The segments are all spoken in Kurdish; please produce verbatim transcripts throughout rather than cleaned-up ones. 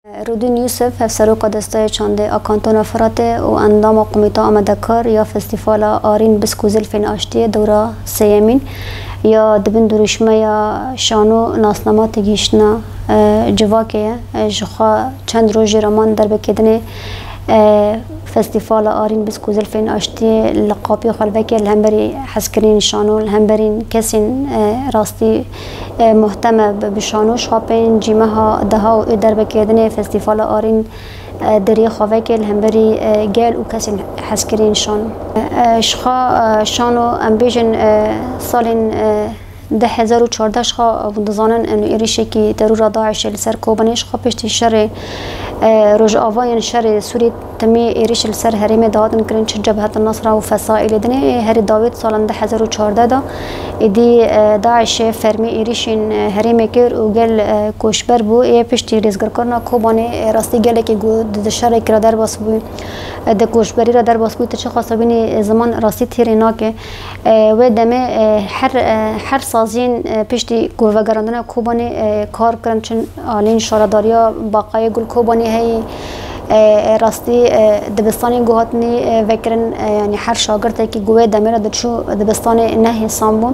Rûdîn Yûsif, hevseroka Desteya Çandê a Kantona Firatê û endama Komîta Amadekar ya Festîvala Arîn Bisk û Zilfên Aştiyê dewra sêyemîn ya di bin duruşmeya şano nasnama têgihiştina, e, civakê ye. E, ji xwe çend rojê re man derbekêdinê, e, Festîvala Arîn Bisk û Zilfên Aştiyê li qapiyê xwe li vekê li hemberî hezkirîn şano, li hemberîn kesên, e, rastî e, muhtem e bi, bi şano. Ji xwe pêncî meha deha û ê derbekêdinê Festîvala Arîn, e, deriyê xwe vekê li hemberî, e, gel û kesên hezkirîn şano. E, e, ji xwe, e, şano, em bêjin, e, salên, e, du hezar û çardeh ji xwe hûn dizanin, em êrişekî terora DAIŞê li ser Kobanê ji xwe piştî şerê, e, Rojava yên şerê Sûrî timî êrîş li ser herêmê dihatin kirin, çi Cebhet Nasra û Fesa ê lê dinê, ê herî dawî di salan du hezar û çardeh de êdî, e, DAIŞê fermî êrîşên, e, herêmê kir û gel, e, koçber bû. Ê piştî rêzgirkirina Kobanê, e, rastî gelekî ku di, di şerê kira derbas bû, e, di koçberî re derbas bû, tu çi xwasa bînî, e, ziman rastî têrê nake. E, wê demê, e, her, e, her saziyên, e, piştî ku vegerandina Kobanê, e, kar kirin, çin alîn şaredariya Baqayê Gul Kobanê heyî, e, e, rastî, e, dibistanên ku hatinî, e, vekirin, e, yanî her şagirtekî ku wê demê re diçû dibistanê ne hêsan bû.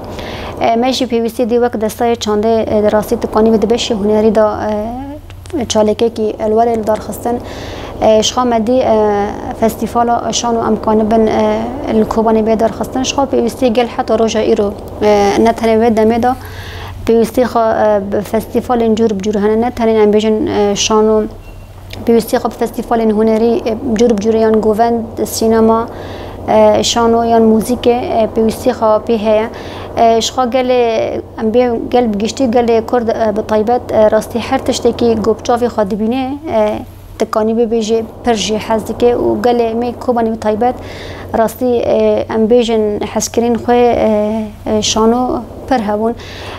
E, me jî pêwîstî dî wek Desteya Çandê, e, di rastî tu kanî bi di beşê hunerî de, e, çalakekî li werê li dar xistin. E, ji xwe me dî, e, festîvala şano em kanibin, e, li Kobanê bê dar xistin. Ji xwe pêwîstî gel heta roja îro, e, ne tenê wê demê de pêwîstî xwe, e, bi festîvalên cûr bi cûr hene. Ne tenê em bêjin, e, şano, pêwîstî xwe bi festîvalên hunerî, e, cûr bi cûr yan govend, sînema, e, şano yan muzîkê, e, pêwîstî xwe pê heye. E, ji xwe gelê Em bê gel bi giştî, gelê Kurd, e, bi taybet, e, rastî her tiştekî ku bi çavê xwe dibîne, e, dikanî bibêje pir jê hez dike û gelê me Kobanî bi taybet rastî, e, em bêjin hezkirên xwe, e, e, şano pir hebûn.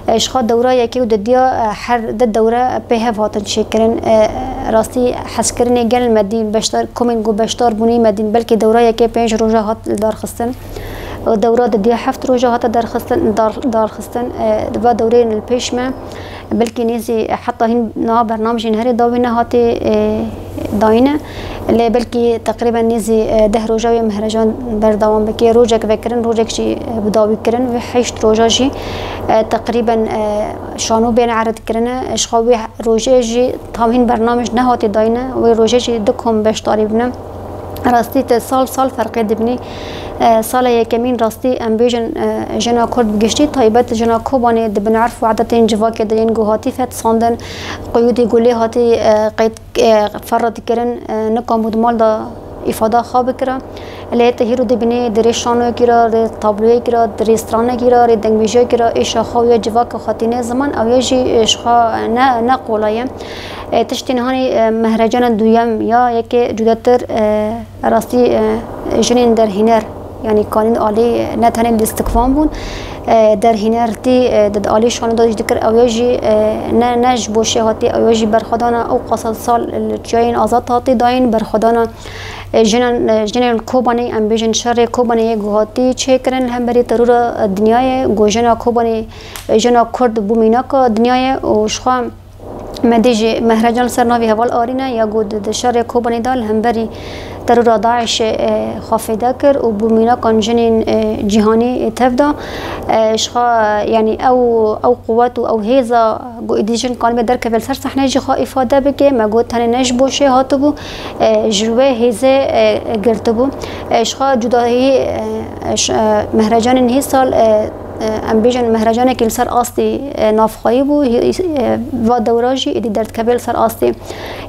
E, ji xwe dewra yekê û didiya, e, her di dewre pê hev hatin çêkirin. E, rastî hezkirinê gel me dî beşdar, komên ku beşdar bûnî me dîn, belkî dewra yekê pênc roja hat li dar xistin. Dewra di diya heft roja hate derxistin, dar-, darxistin. E, di va dewreyên li pêş me, belkî nêzî heta hîn niha bernamejên herê dawî nehatê, e, dayîne. Lê belkî teqrîben nêzî, e, deh roja wê mehrecan berdewam bike. Rojek vekirin, rojek jî, e, bi dawî kirin. Wê heşt roja jî, e, teqrîben, e, şano bên ered kirine. Ji xwe wê rojê jî tam hîn bernamej nehatê dayîne. Wê rojê jî du kom beşdarî bine. Rastî te sal sal ferqê dibînî. E, sala yekemîn rastî em bêjin, e, jina Kurd bi giştî, taybet jina Kobanê di bin erf û edetên civakê de yên ku hatî fetsandin, quyûdê ku lê hatî, e, qeyd, e, ferrat kirin, e, nikan bû di mal de îfada xwe bikira. Lê te hîro dibînî di rê şanoyekî re, di tabloyekî re, di rê stranekî re, rê dengbêjiyekî re êşa xwe û ya civaka xwe tîne ziman, ew ya jî, e, ji xwe ne, ne qolay e. E, tiştên hanî, e, mehrecana duyem ya yekê cudetir, e, rastî, e, jinên derhîner, yanî kanîn alî ne tenê lîstikvan bûn, e, derhînertî, e, di, di alî şano de jî dikir, ew ya jî, e, ne, ne ji bo şêhatî, ew ya jî berxwedana ew qasa sal li çiyayên azad hatî dayîn, berxwedana, e, jinan, e, jinên Kobanê, em bêjin şerê Kobanê yê ku hatî çêkirin li hemberî terora, e, dinyayê, ku jina Kobanê, e, jina Kurd bû mînaka dinyayê û ji xwe Me dî jî mehrecan li ser navê heval Arîne ya ku di, di şerê Kobanê de li hemberî terora DAIŞê, e, xwe fêde kir û bû mînakan jinên, e, cîhanî, e, tev da. E, ji xwe, yanî ew, ew quwet û ew hêza ku êdî jin kanibe derkeve li ser sehneyê jî xwe îfade bike, me got tenê ne ji bo şê hatibû, e, ji wê hêzê, e, girtibû. E, ji xwe cudahî, e, e, ş-, e, mehrecanên hê sal, e, e, em bêjin mehrecanekî li ser astê, e, navxweyî bû. Hî-, e, va dewra jî êdî derdikeve li ser astê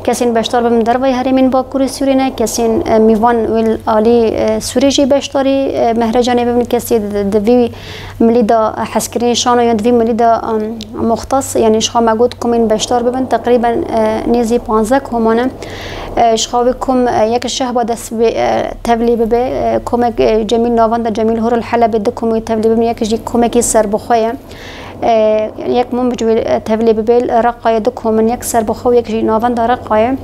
kesên beşdar bibin dervayê herêmên Bakurê Sûriyê ne, kesên, e, mîvan wê li alî, e, Sûriyê jî beşdarî, e, mehrecanê bibin, kesê di, di vî milî de hezkirin şano yan di vî milî de, em, muxtas, yanî ji xwe me got komên beşdar bibin, teqrîben, e, nêzî panzdeh kom hene. E, ji xwe wê kom, e, yek Şehba dest bê, e, tevlî bibe. E, komek, e, Cemîl Navenda, Cemîl Hurul Helebê du komê tevlî bibin, yek jî komekî serbixwe ye. E, yek Minbic wê, e, tevlî bibe, li Reqayê du kom in, yek serbixwe û yek jî Navenda Reqayê.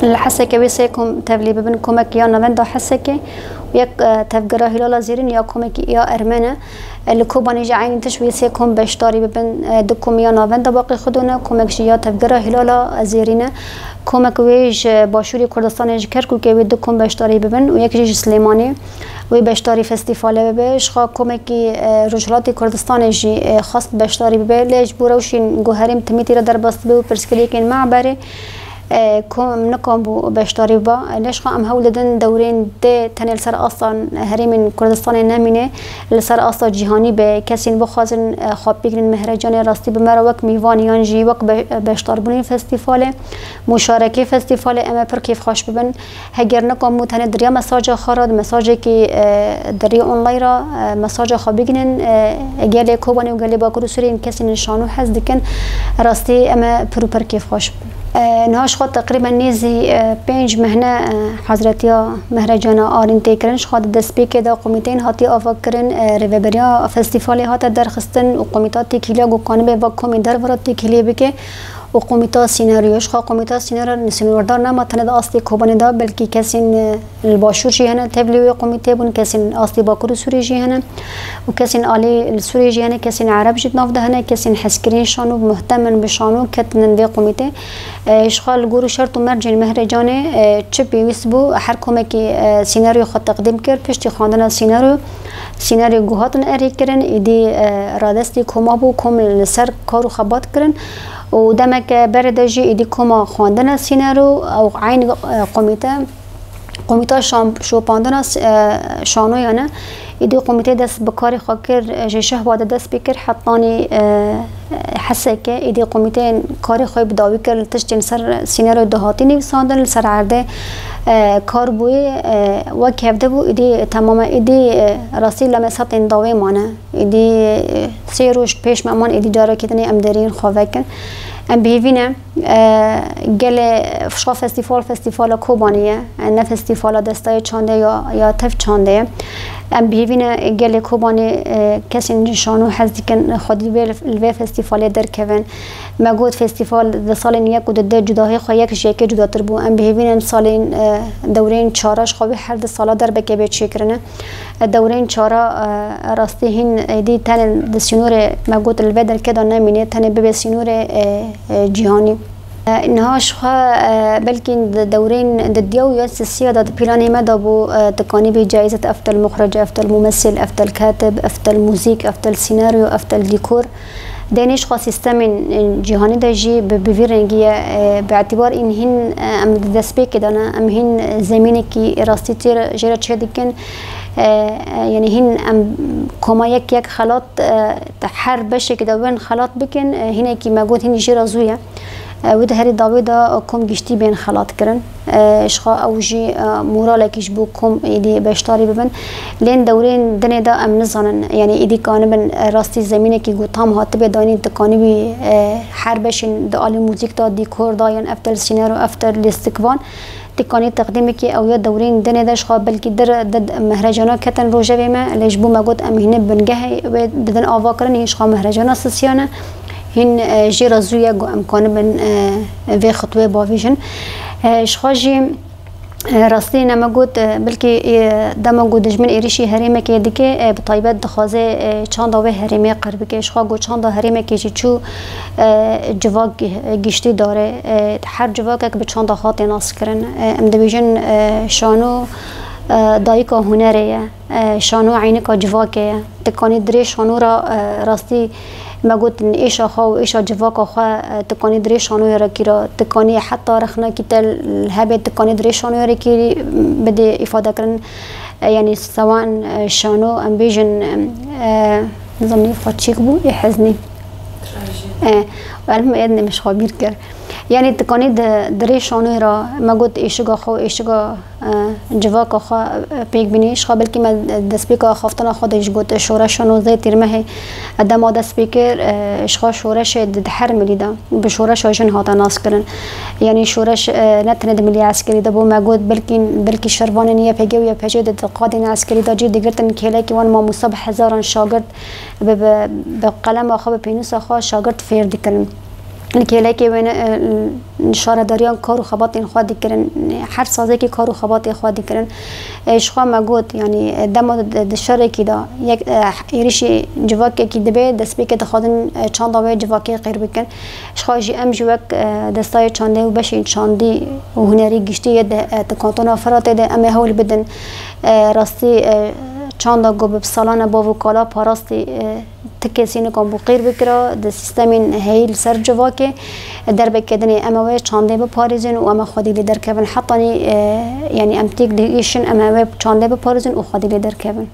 Li Hesekê wê sê kom tevlî bibin, komek ya navenda Hesekê û yek, e, tevgera Hîlala Zêrîn ya komekî ya Ermen e. E, li Kobanê jî eynî tişt wê sê kom beşdarî bibin. E, du kom ya navenda Baqê Xwedû ne, komek jî ya tevgera Hîlala Zêrîn e. Komek wê ji Başûrê Kurdistanê ji Kerkûkê wê du kom beşdarî bibin û yek jî ji Silêmanê. Wê beşdarî festîfalê bibe. Ji xwe komekî, e, Rojhilatê Kurdistanê jî, e, xwest beşdarî bibe, lê ji bo rewşên ku herêm timîtî re derbas dibe û pirsgirêkên me berê, e, kom nikan bû beşdarî biba. Lê ji xwe em hewl didin dewrên dê tenê li ser asta herêmên Kurdistanê nemîne, li ser asta cîhanî be. Kesên bixwazin, e, xwe pêkinin mehrecanê rastî bi me re wek mîvan yan jî wek be-, beşdarbûnê festîfalê, muşarekê festîfalê em ê pir kêfxweş bibin. Heger nikan bû tenê di riya mesaja xwe re, di mesajekî, e, di rî online re, e, mesaja xwe bigihînin, e, gelê Kobanê û gelê Bakur û Sûriyê ên kesên şano hez dikin, rastî em ê pir û pir kêfxweş bin. E, niha ji xwe teqrîben nêzî, e, pênc mehne, e, hezretiya Mehrecana Arîn tê kirin. Ji xwe di destpêkê de komîteyên hatiye avakirin, e, rêveberiya festîfalê hate derxistin û komîta têkiliya ku kanibe va komê derve re têkiliyê bike. û komîta sînaryo. Ji xwe komîta sînaryo sînordar nema tenê di astê Kobanê de, belkî kesên, e, li Başûr jî hene tevlî wê komîtê bûn, kesên astê Bakur û Sûrê jî hene û kesên alî li Sûrê jî hene, kesên Ereb jî di nav de hene, kesên hezkiriyên şano, muhtemin bi şano ketinin vê komîtê. E, ji xwe li gor û şert û mercên Mehrecanê, e, çi pêwîst bû, her komekî, e, sînaryo xwe teqdîm kir, piştî xwendina sînaryo, sînaryo ku hatin erê kirin, êdî, e, radestî koma bû, kom li ser kar û xebat kirin. û demek berê de jî êdî koma xwendina sînero û eyn, e, komîte, komîta şan-, şopandina s-, e, şanoyan e. Êdî komîtê dest bi karê xwe kir, e, ji şehwa de dest pê kir hetanî, e, Heseke. Êdî komîteyên karê xwe bi dawî kir, li tiştên ser sînero dihatî nivîsandin, li ser erdê, e, kar bûyî, e, wek hevde bû, êdî temam e. Êdî, e, rastî lemesatên dawê mane. Êdî, e, sê roj pêş me man, êdî carekê dinê em deriyên xwe vekin. Em bi hêvî ne, e, gelê fişxa festîfal, festîfala Kobanê ye. E, ne festîfala Destayê Çandê ya, ya tev çandê ye. Em bi hêvî ne gelê Kobanê, e, kesên şano hez dikin, xwedî vê, li vê festîfalê derkevin. Me got festîfal di salên yek û di deh cudahê xwe yek ji yekê cudatir bû. Em bi hêvî ne em salên, e, dewreyên çara ji xwe wê her di sala derbekê bê çêkirine. Dewreyên çara, e, rastî hîn êdî tenê di sînorê me got li vê derkê de nemîne, tenê bibe sînorê, e, e, cîhanî. E, niha ji xwe, e, belkî di dewreyên di diya û ya sisiya de di planê me de bû, e, dikanî bê caîzet eftel muxrec, eftel mumessil, eftel katib, eftel muzîk, eftel sînaryo, eftel dîkor. Dênê ji xwe sîstemên, e, cîhanî de jî bi, bi vî rengî ye. E, bi etîbar în hîn, e, em di destpêkê de ne, em hîn zemînekî rastî tê re, jê re çêdikin. E, e, yanî hîn em koma yek yek xelat, e, di her beşekê de bên xelat bikin. E, hînekî me got hîn jê re zû ye. E, wê di herî dawê de kom giştî bên xelat kirin. E, ji xwe ew jî, e, moralekî ji bo kom êdî beşdarî bibin. Lên dewrên dinê de em nizanin, yanî êdî kanibin, e, rastî zemînekî ku tam hatibe dayîn, dikanîbî, e, her beşên di alî muzîk de, dîkor de, yan eftel sînero, eftel lîstikvan, dikanî teqdîmekî ew ya dewrên dinê de ji xwe belkî dir di mehrecana ketin rojevê me, lê ji bo me got em hîne bingehê wê bidin ava kirin, hîn ji xwe mehrecana sisiyane, hîn, e, jê re zû ye ku em kanibin, e, vê xitwê bavêjin. E, ji xwe jî E, rastî ne me got, e, belkî, e, dema ku dijmin êrîşî herêmekê dike, e, bi taybet dixwaze, e, çanda wê herêmê qir bike. Ji xwe ku çanda herêmekê jî çû, e, civak gi-, giştî dare. E, her civakek bi çanda xwe tê naskirin. E, em dibêjin, e, şano, e, dayika hunerê ye. E, şano eynika civakê ye. Dikanî dirê şano re, e, rastî me got êşa xwe û êşa civaka xwe, e, dikanî dirê şanoyê re kîra. Dikanî heta rexnekî te li hebe dikanî dirê şanoyê re kîrî bidê îfade kirin. E, yanî sewan, e, şano em bêjin, e, nizanim nîv xwe çîk bû, ê heznî. E, elm êdnê min ji xwe bîr kir. Yanî dikanî di, dirê şanoyê re me got êşiga xwe û êşiga e, civaka xwe, e, pêk bînî. Ji xwe belkî me destpêka axaftina xwe de jî got, e, şoreşa nozdehê Tîrmehê, e, dema dest pê kir, e, ji xwe şoreşê di, di her milî de bi şoreşa jin hate naskirin. Yanî şoreş, e, ne tenê di milî eskerî de bû, me got belkî, belkî şervanên Y P G û Y P J di, di qadên eskerî de cî digirtin, kêlekî wan mamosta bi hezaran şagirt bi, bi, bi qelema xwe, bi pênûsa xwe şagirt fêr dikirin. li kêlekê wêne, e, şaredariyan kar û xebatên xwe dikirin. Her sazekî kar û xebatê xwe dikirin. E, ji xwe me got, yanî, e, dema di, di şerekî de yek, e, êrişî civakekî dibe, destpêkê dixwazin, e, çanda wê civakê qîr bikin. Ji xwe jî em jî wek, e, destayê çandê û beşên çandî û hunerî giştî yê de, e, di kantona Firatê de em ê hewl bidin. E, rastî, e, çanda ku bi salane bav û kala parastî, e, ti kesî nikan bû qîr bikira, di sîstemên heyî li ser civakê, e, dervekê dinê em ê wê çandê biparêzin û em ê xwedî lê derkevin. Hetanî, e, yanî em têk diêşin, em ê wê çandê biparêzin û xwedî lê derkevin.